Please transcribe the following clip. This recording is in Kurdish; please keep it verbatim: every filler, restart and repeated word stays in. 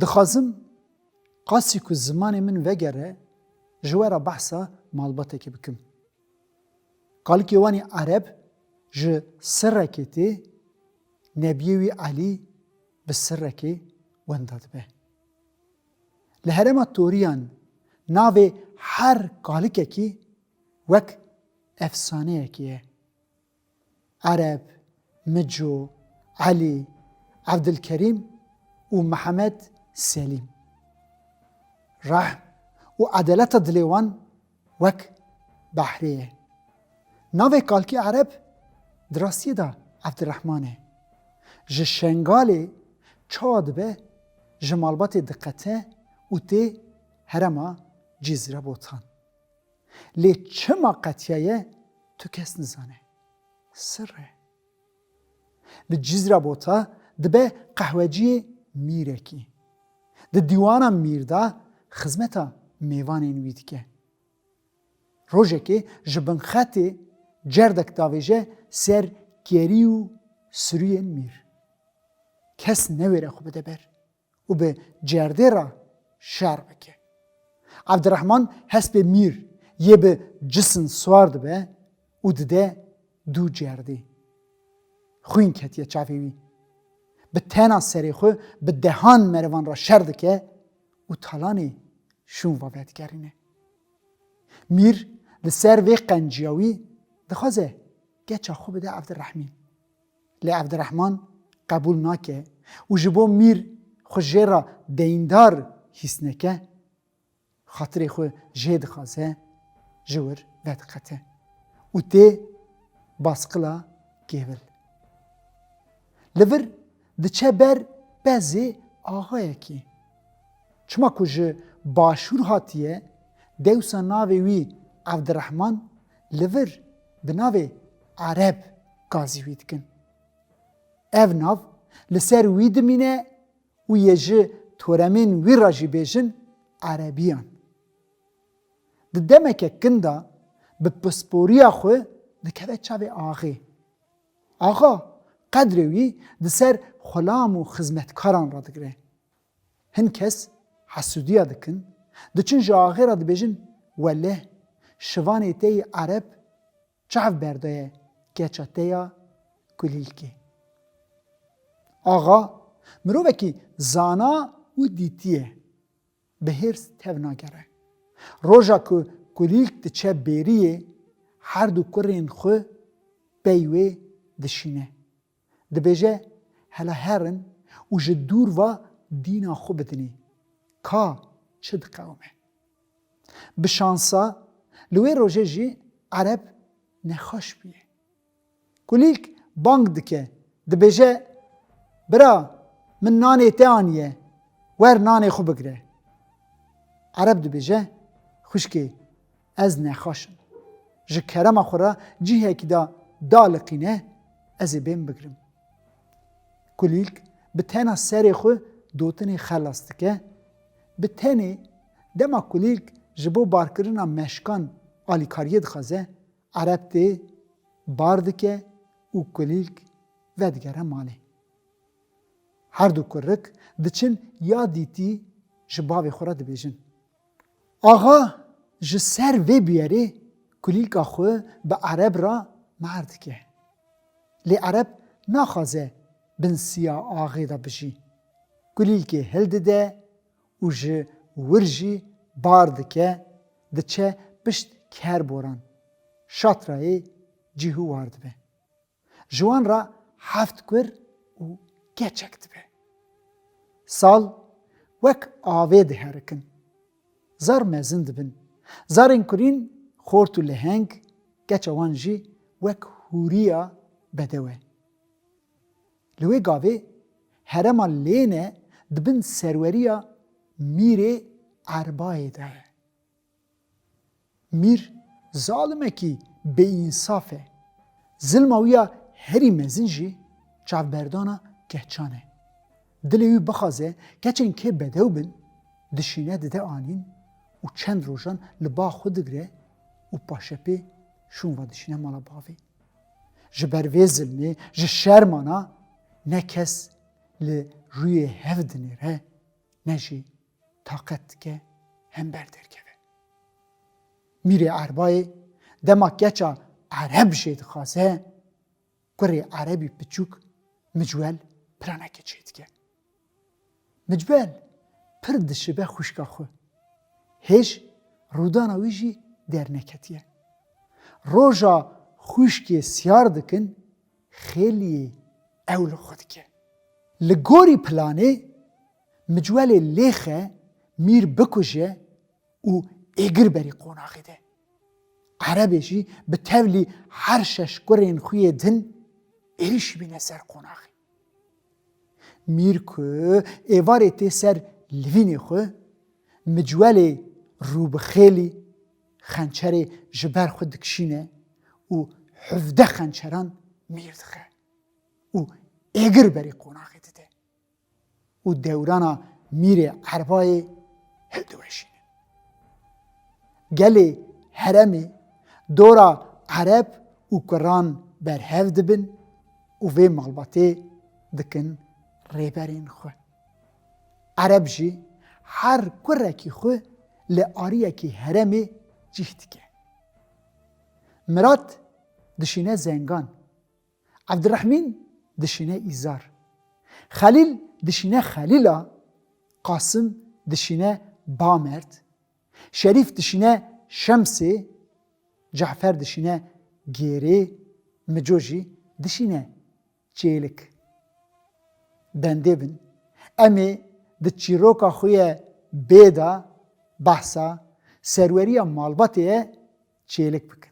Dixwazim qasî ku zimanê min vegere, ji we re behsa malbatekê bikim. Kalikê wan ê Ereb ji sirrekê tê, nebiyê wî Elî bi sirrekê wenda dibe. Li herêma Toriyan navê her kalikekî wek efsaneyekê ye. Ereb, Mico, Elî, Evdilkerîm û Mihemed Selîm. Rehm û edeleta dilê wan wek behrê ye. Navê kalkê Ereb di rastiyê de Evdirehman e. Ji Şengalê çawa dibe, ji malbatê diqete û tê herêma Cizrebotan. Lê çima qetiyaye, tu kes nizane. Sirr e. Li Cizrebota dibe qehweciyê mîrekî. Di dîwana mîr de xizmeta mêvanên wî dike. Rojekê ji bin xetê cerdek davêje ser kerî û sirûyên mîr. Kes newêre xwe bide ber û bi cerdê re şer bike. Evdirehman hespê mîr yê bi cisin siwar dibe û dide dû cerdê. Xwîn ketiye çavê wî. Bi tena serê xwe bi dehan merivan re şer dike û talanê şûn ve vedigerîne. Mîr li ser vê qenciya wî dixwaze keça xwe bide Evdirehmîn. Lê Evdirehman qebûl nake û ji bo mîr xwe jê re deyndar hîs neke, xatirê xwe jê dixwaze, ji wir vediqete û tê basqila kêvil. Li vir diçe ber bezê axayekî. Çima ku ji başûr hatiye, dewsa navê wî Evdirehman, li vir bi navê Ereb gazî wî dikin. Ev nav li ser wî dimîne û yê ji toremên wî re jî bêjin Erebiyan. Di demeke kin de bi pisporiya xwe dikeve çavê axê. Axa qedrê wî di ser xulam û xizmetkaran radigire. Hin kes hesûdiya dikin, diçin ji axê re dibêjin, Weleh, şivanê te yê Ereb çav berdaye keça te ya Kulîlkê. Axa mirovekî zana û dîtî ye. Bi hêrs tev nagere. Roja ku Kulîlk diçe bêriyê, her du kurên xwe pey wê dişîne. Dibêje, hela herin û ji dûr ve dîna xwe bidinê. Ka çi diqewime. Bi şansa li wê rojê jî Ereb nexweş bûye. Kulîlk bang dike, dibêje, Bira, min nanê te aniye, wer nanê xwe bigire. Ereb dibêje, Xwişkê, ez nexweş im. Ji kerema xwe re cihekî de daliqîne, ez ê bêm bigrim. Kulîlk bi tena serê xwe dotinê xelas dike. Bi tenê dema Kulîlk ji bo barkirina meşkan alîkariyê dixwaze, Ereb tê bar dike û Kulîlk vedigere malê. Her du kurik diçin ya dîtî ji bavê xwe re dibêjin. Axa ji ser vê bûyerê Kulîlka xwe bi Ereb re mehr dike. Lê Ereb naxwaze bin siya axê de bijî. Kulîlkê hildide û ji wir jî bar dike, diçe pişt Kerboran. Şatrayê cîhû war dibe. Ji wan re heft kur û keçek dibe. Sal wek avê diherikin. Zar mezin dibin. Zarên kurîn xort û leheng, keça wan jî wek hûriya bedew e. Li wê gavê herêma Lêne di bin serweriya Mîrê Erbayê de ye. Mîr zalimekî bêînsaf e. Zilma wî ya herî mezin jî çavberdana keçan e. Dilê wî bixwaze keçên kê bedew bin, dişîne dide anîn û çend rojan li ba xwe digire û paşepê şûn ve dişîne mala bavê. Ji ber vê zilmê, ji şermana ne kes li rûyê hev dinêre, ne jî taqet dike hember derkeve. Mîrê Erbayê dema keça Ereb jê dixwaze, kurê Erebî piçûk Micwel planekê çêdike. Micwel pir dişibe xwişka xwe. Hêj rûdana wî jî derneketiye. Roja xwişkê siyar dikin, xêliyê ew li xwe dike. Li gorî planê Micwelê lêxe mîr bikuje û êgir berî qonaxê de. Erebê jî bi tevlî her şeş kurên xwe yê din êrîşî bîne ser qonaxê. Mîr ku êvarê tê ser livînê xwe, Micwelê rûbixêlî xençerê ji ber xwe dikişîne û hevdeh xençeran mîr dixe û êgir berî qonaxê dide û dewrana mîrê Erbayê hildiweşîne. Gelê heremê dora Ereb û kuran berhev dibin û vê malbatê dikin rêberên xwe. Ereb jî her kurekî xwe li ariyekî heremê cih dike. Mirat dişîne Zengan, Evdirehmîn dişîne Îzar, Xelîl dişîne Xelîla, Qasim dişîne Bamerd, Şerîf dişîne Şemsê, Cafer dişîne Gêrê, Mico jî dişîne Çêlik. Bendê bin, em ê di çîroka xwe ye bê de behsa serweriya malbatê ye Çêlik bikin.